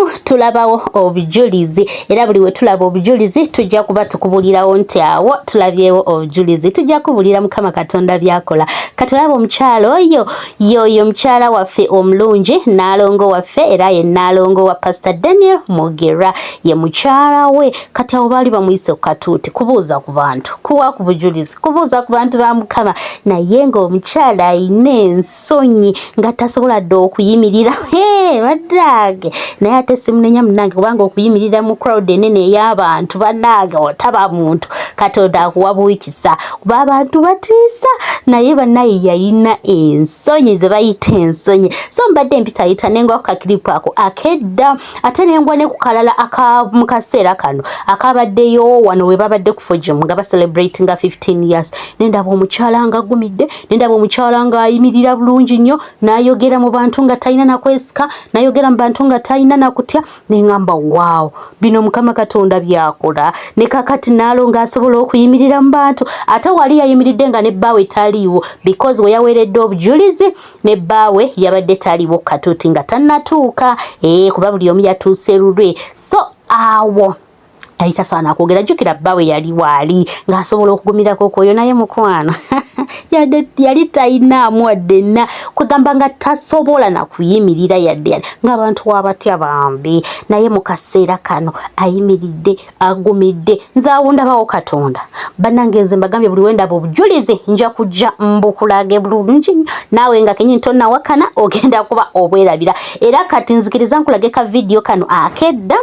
Olumu tulabawo obujulizi, era buli we tulaba obujulizi tujja kuba tukubulirawo nti awo tulabyewo obujulizi, tujja kubulira Mukama Katonda byakola. Katulaba omukyala oyo, yoyo mukyala waffe omulungi, Nnaalongo waffe, era ye Nnaalongo wa Pastor Daniel Mugerwa, ye mukyala we. Kati awo baali bamuyise ku katuuti kubuuza ku bantu, kuwa ku bujulizi, kubuuza ku bantu ba Mukama, naye ng'omukyala alina ensonyi nga tasobola dde okuyimirira. Bannange, naye ate simunenya munnange, kubanga okuyimirira mu crowd enene ey'abantu, bannange, otaba muntu, Katonda akuwa bwikisa, kuba abantu batiisa. Naye bannaye yalina ensonyi ze bayita ensonyi. So mbadde mpitayita nengwa ku kakiripu ako akedda, ate nengwa ne ku kalala aka mu kaseera kano akabaddeyo wano we babadde ku Fojim nga bacelebratinga 15 years, nendaba omukyala nga agumidde, nendaba omukyala ng'ayimirira bulungi nnyo n'ayogera mu bantu nga talina nakwesika, n'ayogera mu bantu nga talina nakutya, neŋŋamba waawo, bino Mukama Katonda byakola. Ne kakati naalo ng'asobola okuyimirira mu bantu, ate wali yayimiridde nga ne bbaawe taliiwo, because we yaweeredde obujulizi ne bbaawe yabadde taliiwo katuuti nga tannatuuka, kuba buli omu yatuuse lulwe. So awo yali tasaana kwogera, jjukira bbaawe yali waali ng'asobola okugumirako kwoyo, naye mukwano yali talinaamu wadde nna kwegamba nga tasobola na kuyimirira yadde yali ng'abantu wabatya bambi. Naye mu kaseera kano ayimiridde agumidde. Nze awo ndabawo Katonda. Bannange, nze mbagambye buli wendaba obujulizi nja kujja mbukulage bulungi nnyo, naawe nga kenyini tonnawakana ogenda kuba obwerabira. Era kati nzikiriza nkulage ka vidiyo kano akedda,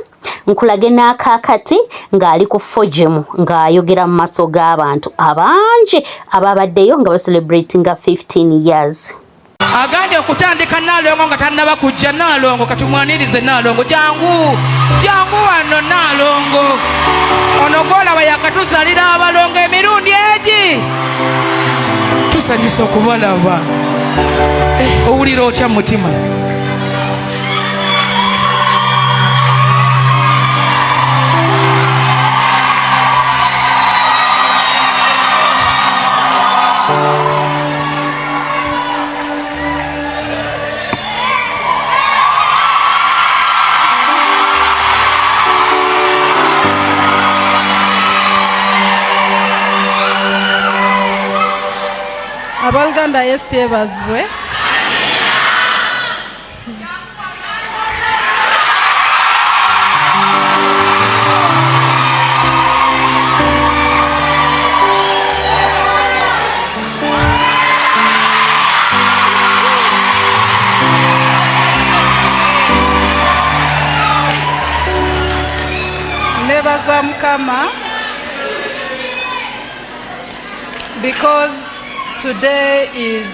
nkulage n'akaakati ng'ali ku Fojemu ng'ayogera mu maaso g'abantu abangi ababaddeyo nga bacelebratinga 15 years. Agambye okutandika Nnaalongo nga tannaba kujja. Nnaalongo katumwanirize. Nnaalongo, jangu, jangu wano. Nnaalongo ono gwolaba yakatuzalira abalongo emirundi egi. Tusanyusa okubalaba. Owulira otya mu mutima? Abooluganda, Yesu yeebazibwe. Nebaza Mukama because today is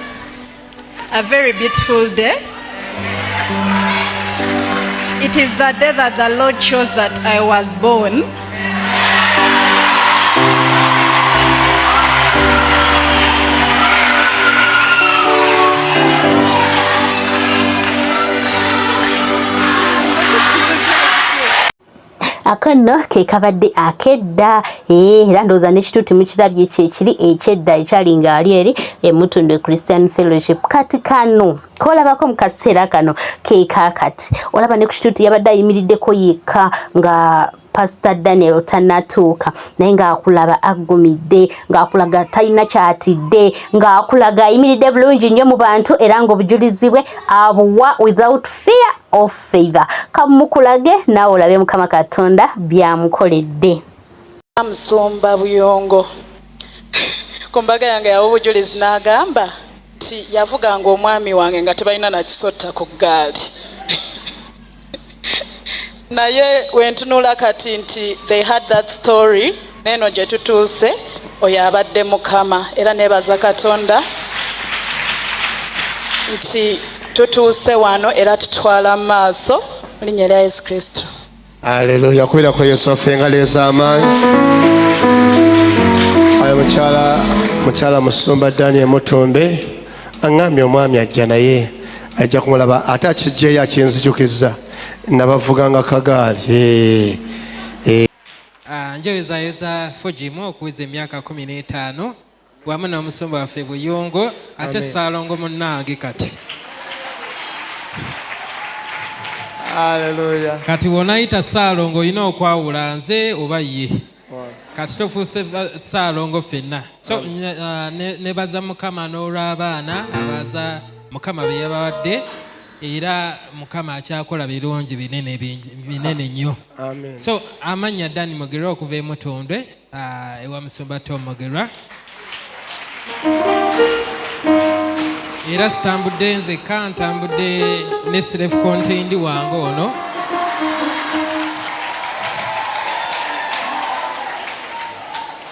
a very beautiful day. It is the day that the Lord chose that I was born. Ako nno ke kabadde akedda, era ndowooza n'ekituuti mukirabye kyekiri ekyedda ekyali ng'ali eri eMutundwe Christian Fellowship. Kati kano kolabako mu kaseera kano ke kaakati, olaba ne ku kituuti yabadde ayimiriddeko yekka nga Pastor Daniel tannatuuka, naye ng'akulaba aggumidde, ng'akulaga talina kyatidde, ng'akulaga ayimiridde bulungi nnyo mu bantu, era ng'obujulizi bwe abuwa without fear of favor. Kamukulage naawe olabe Mukama Katonda byamukoledde. Musumba Buyongo ku mbaga yange yawa obujulizi n'agamba nti yavuganga omwami wange nga tebalina nakisotta ku ggaali, naye wentunula kati nti they had that story, neeno gye tutuuse, oyo abadde Mukama. Era nebaza Katonda nti tutuuse wano era tutwala mu maaso mu linnya lya Yesu Kristo. Aleluya! Kubirako Yesu waffe engalo ez'amaanyi. Ayo mukyala musumba Daniel Mutunde aŋŋambye omwami ajja, naye ajja kumulaba ate akijjeyo akinzijukizza nabavuganga kagaali. Njoyozayoza Fujimu okuweza emyaka 15 wamu n'omusumba waffe Buyungo, ate Ssaalongo munnange kati. Haleluya. Kati wonayita Ssaalongo olina okwawula nze oba ye. Kati tufuuse Ssaalongo ffenna. So nebaza Mukama n'olw'abaana abaza Mukama be yabawadde, era Mukama akyakola birungi binene binene nnyo. Amen. So amannya Dani Mugerwa okuva e Mutundwe, ewa Musumba Tom Mugerwa. Era sitambudde nzekka, ntambudde ne self contained wange ono.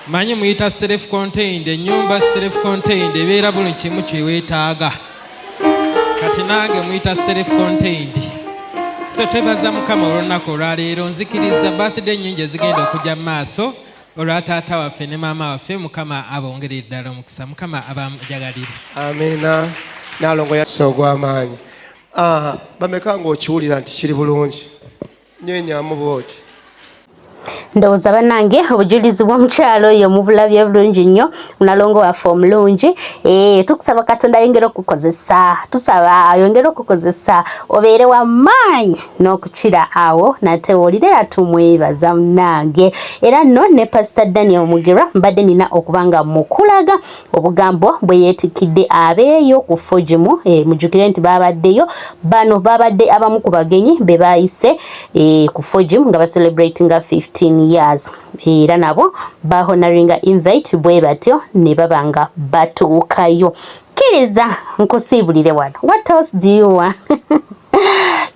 Manyi muyita self contained, ennyumba self contained ebeera buli kimu kyeweetaaga. Kati nange muyita self contained. So twebaza Mukama olw'olunaku olwaleero. Nzikiriza birthday nnyingi ezigenda okujja mu maaso olwa taata waffe ne maama waffe. Mukama abongerere ddala omukisa, Mukama abajagalire. Amiina. Nalongo yassa ogw'amaanyi. Bameka ng'okiwulira nti kiri bulungi? Nyenyamu bw'oti. Ndowooza bannange obujulizi bw'omukyalo oyo mubulabye bulungi nnyo, nalongo waffe omulungi. Tukusaba Katonda ayongere okukozesa, tusaba ayongere okukozesa obeere wa maanyi n'okukira awo nate woolira, era tumwebaza munnange. Era nno ne Pastor Daniel Mugerwa mbadde nina okuba nga mukulaga obugambo bwe yeetikkidde abeeyo ku Fojimu. Mujjukire nti babaddeyo bano, babadde abamu ku bagenyi be baayise ku Fojimu nga bacelebratinga 15 years, era nabo bahonoringa invite bwe batyo ne baba nga batuukayo. Kkiriza nkusiibulire wano. What else do you want?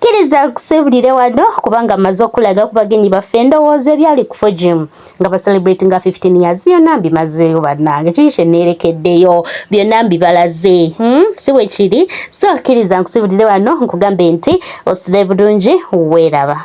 Kkiriza nkusiibulire wano kubanga mmaze okulaga ku bagenyi baffe. Endowooza ebyali ku Fojimu nga bacelebratinga 15 years byonna mbimazeeyo bannange, kiri kye neerekeddeyo byonna mbibalaze, Si bwe kiri? So kkiriza nkusiibulire wano, nkugambe nti osule bulungi, weeraba.